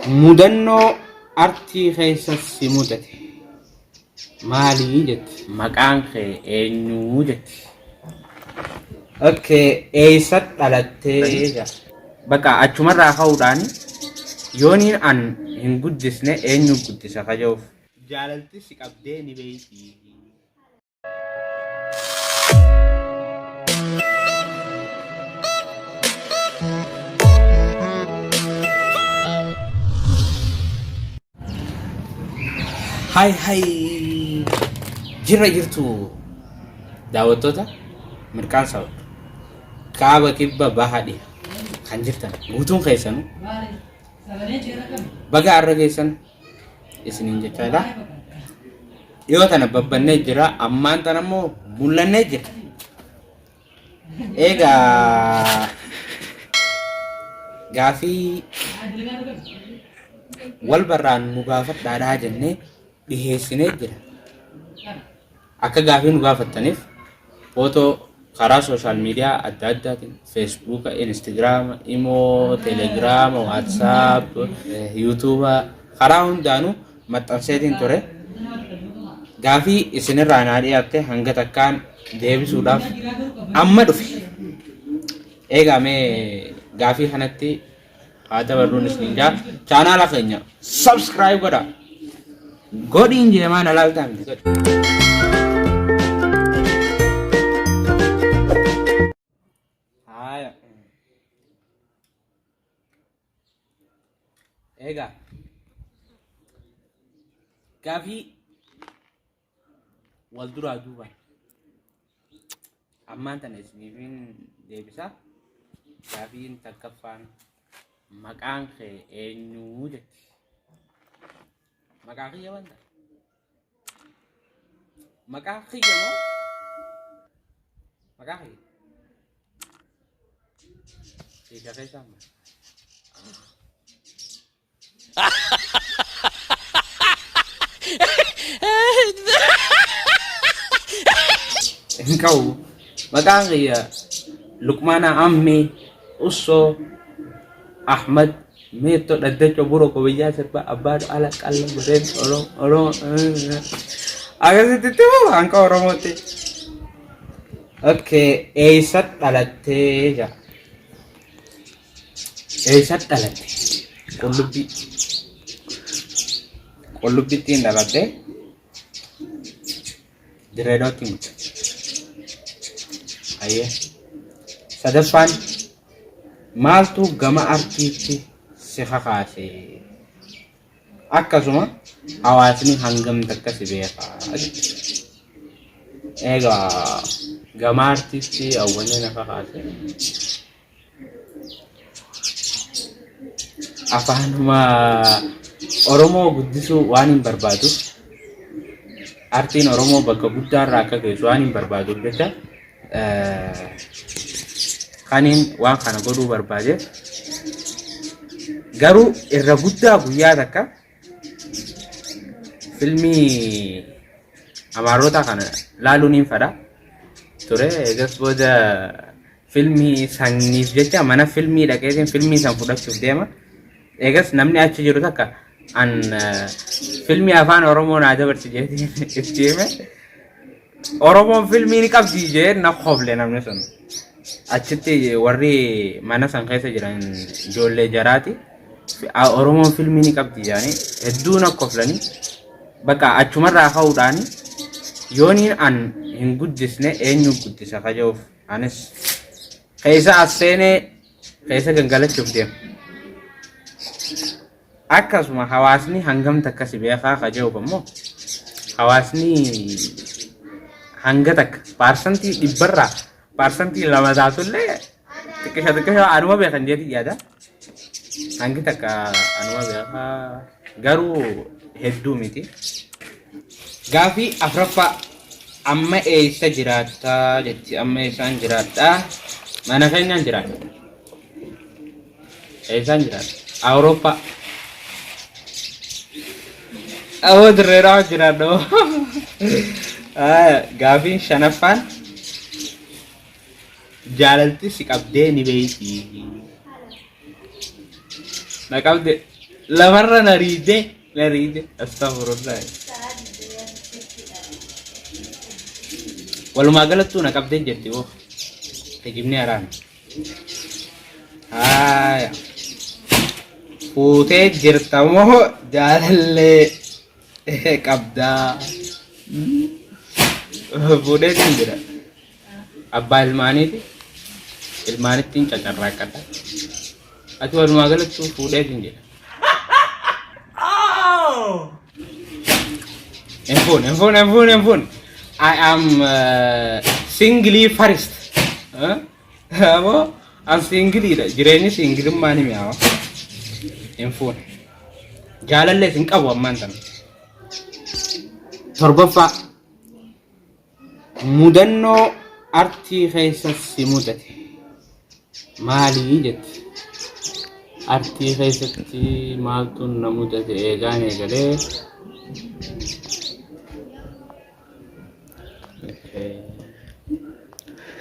Mudannoo artii keessa si mudate maalii jetti? Maqaan kee eenyuu jetti? Okay, eessa dhalattee jira? Bakka achumarraa ka'uudhaan yooniin an hin guddisne eenyu guddisa kaja'uuf. Jaalalti si qabdee ni beekti. Hay hay jirra jirtu daawwattoota mirqaan sa'ud kaaba kibba baha dhiha kan jirtan guutuun keessanu baga arra geessan isiniin jechaadha. Dhiyoo tana babbannee jira ammaan tana immoo mul'annee jira. Egaa gaafii wal barraan nu gaafadhaadhaa jennee dhiheessinee jira. Akka gaafii nu gaafattaniif footoo karaa sooshaal miidiyaa adda addaatiin feesbuuka, instagiraama, imoo, telegiraama, waatsaap, yuutuuba karaa hundaanuu maxxanseetiin ture. Gaafii isinirraa naa dhiyaatte hanga takkaan deebisuudhaaf amma dhufe. Eegaa mee gaafii kanatti haa dabarruun isiniin jaa. Chaanaala keenya subscribe godhaa. Godhiin jeemaa na laaltaa miti godhi. Haaya. Egaa gaafii wal duraa duubaan ammaan tana isiniifin deebisa. Gaafiin takkaffaan maqaan kee eenyu jetti. Maqaa kiyya wanta? Maqaa kiyya moo? Maqaa kiyya? Hiika keessaa amma. Hin qabu. Maqaan kiyya Luqmaana Ammee Ussoo Ahmad Meettoo Dhaddacho Buro Kobiyyaa Sirba Abbaa Ala Qallo Bareen Oromoo Oromoo akkasitti itti fufa hanqa Oromootti. Okay, eessa dhalattee jira? Eessa dhalatte? Qullubbii. Qullubbiittiin dhaladhe. Dirree Dawaatti guddadhe. Hayyee. Sadaffaan maaltu gama artiitti si kakaase? Akkasuma hawaasni hangam takka si beeka? Egaa gama artiitti hawwanni na kakaase. Afaanuma Oromoo guddisuu waan hin barbaaduuf artiin Oromoo bakka guddaarra akka geessu waan hin barbaaduuf jecha kaniin waan kana godhuu barbaadeef garuu irra guddaa guyyaa takka filmii Amaarota kana laaluun hin fedha ture. Eegas booda filmii saniif jecha mana filmii dhaqeetiin filmii san fudhachuuf deema. Eegas namni achi jiru takka an filmii afaan Oromoo naa dabarsi jeetiin itti hime. Oromoon filmii ni qabdi jee na kofle namni sun. Achitti warri mana san keessa jiran ijoollee jaraati. Oromoon filmii ni qabdi jedhanii hedduu na koflanii. Bakka achumarraa ka'uudhaan yooniin an hin guddisne eenyu guddisa kaja'uuf anis keessa as seenee keessa gangalachuuf deema. Akkasuma hawaasni hangam takka si beekaa ka jedhuuf ammoo hawaasni hanga takka paarsantii dhibbarraa paarsantii lama taatullee xiqqisha xiqqisha anuma beekan jeetii yaada. Hangi takka anuma beekaa garuu hedduu miti. Gaafii afraffaa amma eessa jiraattaa jetti amma eessaan jiraadhaa mana keenyaan jiraadha. Eessaan jiraadha? Awurooppaa. Awoo dirreeraa jiraadha. Gaafiin shanaffaan jaalalti si qabdee ni beeyti. Na qabde. Lafarra na riidee na riidee astaghfirullah. Walumaa galattuu na qabdee jirti boo. Kijibni haraami. Haaya. Fuutee jirta moo jaalallee qabdaa? Fuudheetiin jira. Abbaa ilmaaniiti. Ilmaanittiin cacarraaqqadha. Ati walumaa galattuu fuudheetiin jira. Hin fuune, hin fuune, hin fuune, hin fuune. I am singly first. Huh? Aboo, an singiliidha. Jireenyi singilummaa ni mi'aawa. Hin fuune. Jaalallees hin qabu ammaan tana. Torbaffaa. Mudannoo artii keessa si mudate maalii jetti? Artii keessatti maaltu na mudate eegaan eegalee?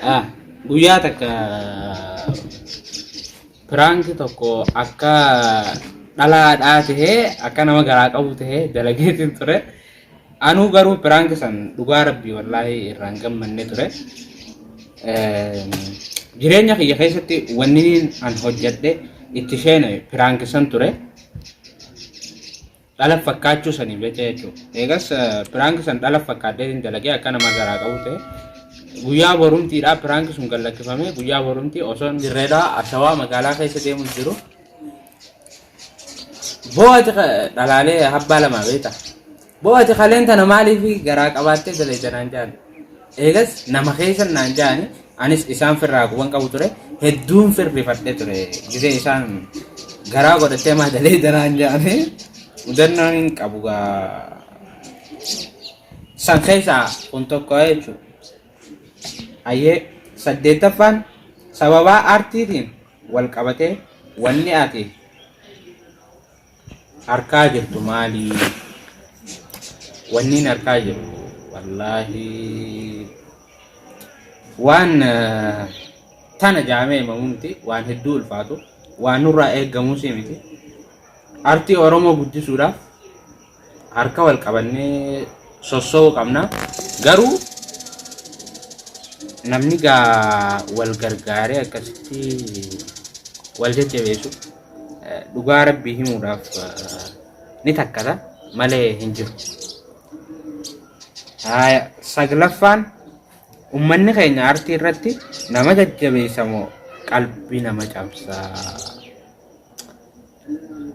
Ah, guyyaa takka piraanki tokko akka dhalaadhaa tahee akka nama garaa qabu tahee dalageetiin ture. Anuu garuu piraanki san dhugaa rabbii wallaahi irraan gammanne ture. Jireenya kiyya keessatti wanni an hojjedhe itti sheene piraanki san ture. Dhala fakkaachuu saniif jecha jechuudha. Eegas piraanki san dhala fakkaadhee hin dalagee akka nama garaa qabu ta'e. Guyyaa borumtiidhaa piraanki sun gad lakkifamee guyyaa borumtii osoo dirreedhaa Ashawaa magaalaa keessa deemu jiru. Bo'ati dhalaalee habbaa lamaa beekta. Bo'ati kaleen tana maaliif garaa qabaattee dalayda naan jedhan. Eegas nama keessa naan jedhani anis isaan firraa quban qabu ture hedduun firrifadhe ture gisee isaan garaa godhattee maa dalayda naan jedhani mudannoon hin qabu gaa san keessaa kun tokko jechuudha. Hayyee saddeettaffaan sababaa aartiitiin wal qabatee wanni ati harkaa jirtu maali? Wanni hin harkaa jiru wallaahi waan tana jaamee himamu miti waan hedduu ulfaatu waan nurraa eeggamuus miti. Artii Oromoo guddisuudhaaf harka wal qabannee sosso'uu qabna. Garuu namni gaa wal gargaaree akkasitti wal jajjabeessu dhugaa rabbii himuudhaaf ni takkata malee hin jiru. Haaya saglaffaan ummanni keenya artii irratti nama jajjabeessa moo qalbii nama cabsaa?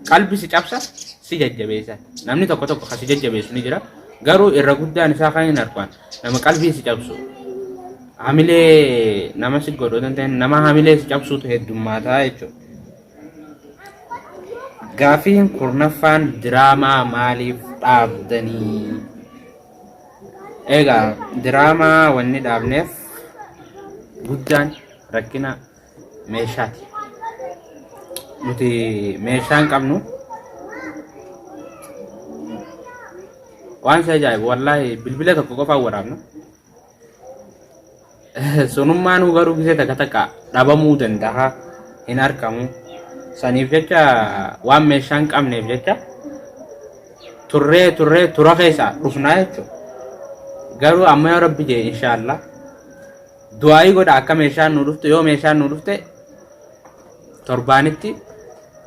Qalbi si cabsa si jajjabeessa. Namni tokko tokko kan si jajjabeessu ni jira. Garuu irra guddaan isaa kan hin argan nama qalbii si cabsu. Hamilee nama si godhu otoo hin ta'in nama hamilee si cabsuutu heddummaataa jechuudha. Gaafiin kurnaffaan diraamaa maaliif dhaabdanii? Egaa diraamaa wanni dhaabneef guddaan rakkina meeshaati. Nuti meeshaa hin qabnu. Waan si ajaa'ibu wallaahi bilbila tokko qofaan waraabna. Sunummaanuu garuu gisee takka takka dhabamuu danda'a hin argamu. Saniif jecha waan meeshaa hin qabneef jecha turree turree tura keessaa dhufnaa jechuudha. Garuu amma yoo rabbi jee inshaallah Du'aayii godha akka meeshaan nu dhuftu yoo meeshaan nu dhufte torbaanitti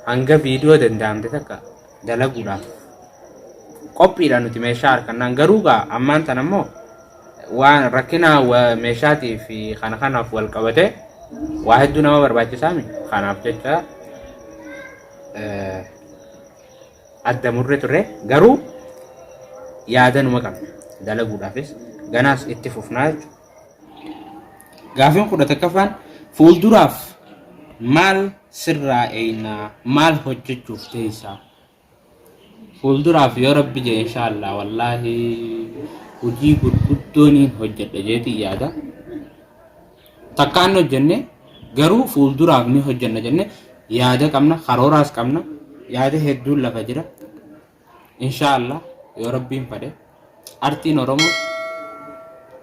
hanga viidiyoo danda'amte takka dalaguudhaaf qophiidha nuti meeshaa harkannaan garuu gaa ammaan tan ammoo waan rakkina meeshaatii fi kana kanaaf wal qabate waa hedduu nama barbaachisaami kanaaf jecha adda murre turre garuu yaada numa qabna dalaguudhaafis ganaas itti fufnaa jechuudha. Gaafiin 11ffaan fuulduraaf maal sirraa eeynaa maal hojjechuuf teessaa? Fuulduraaf yoo rabbi jee inshaallah wallaahi hojii gurguddooniin hojjedha jeetiin yaada. Takkaan hojjenne garuu fuulduraaf ni hojjenna jenne yaada qabna karooraas qabna yaada hedduun lafa jira. Inshaallah yoo rabbiin fedhe artiin Oromoo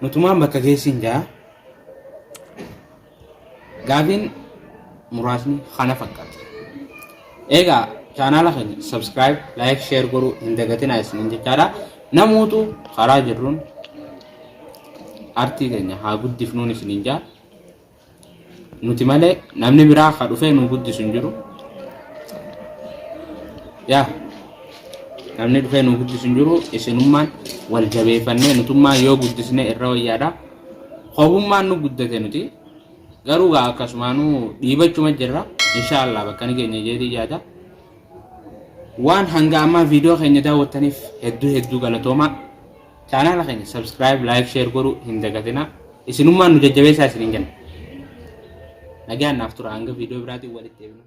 nutumaan bakka geessin jaa. Gaafiin muraasni kana fakkaata. Egaa Chaanaala keenya subscribe, like, share godhuu hin dagatinaa isiniin jechaadha. Namuutu karaa jirruun artii keenya haa guddifnuun isiniin jaa. Nuti malee namni biraa ka dhufee nu guddisu hin jiru. Yaa namni dhufee nu guddisu hin jiru, isinummaan wal jabeeffannee nutummaan yoo guddisne irra wayyaadha. Hobummaan nu guddate, nuti garuu gaa akkasumaanuu dhiibachuma jirra. Inshaallah bakka ni keenya jeetii yaada. Waan hanga ammaa viidiyoo keenya daawwattaniif hedduu hedduu galatoomaa. Chaanaala keenya subscribe, like, share godhuu hin dagatinaa. Isinummaan nu jajjabeessaa isiniin jenna. Nagaan naaf tura, hanga viidiyoo biraatiin walitti deebinu.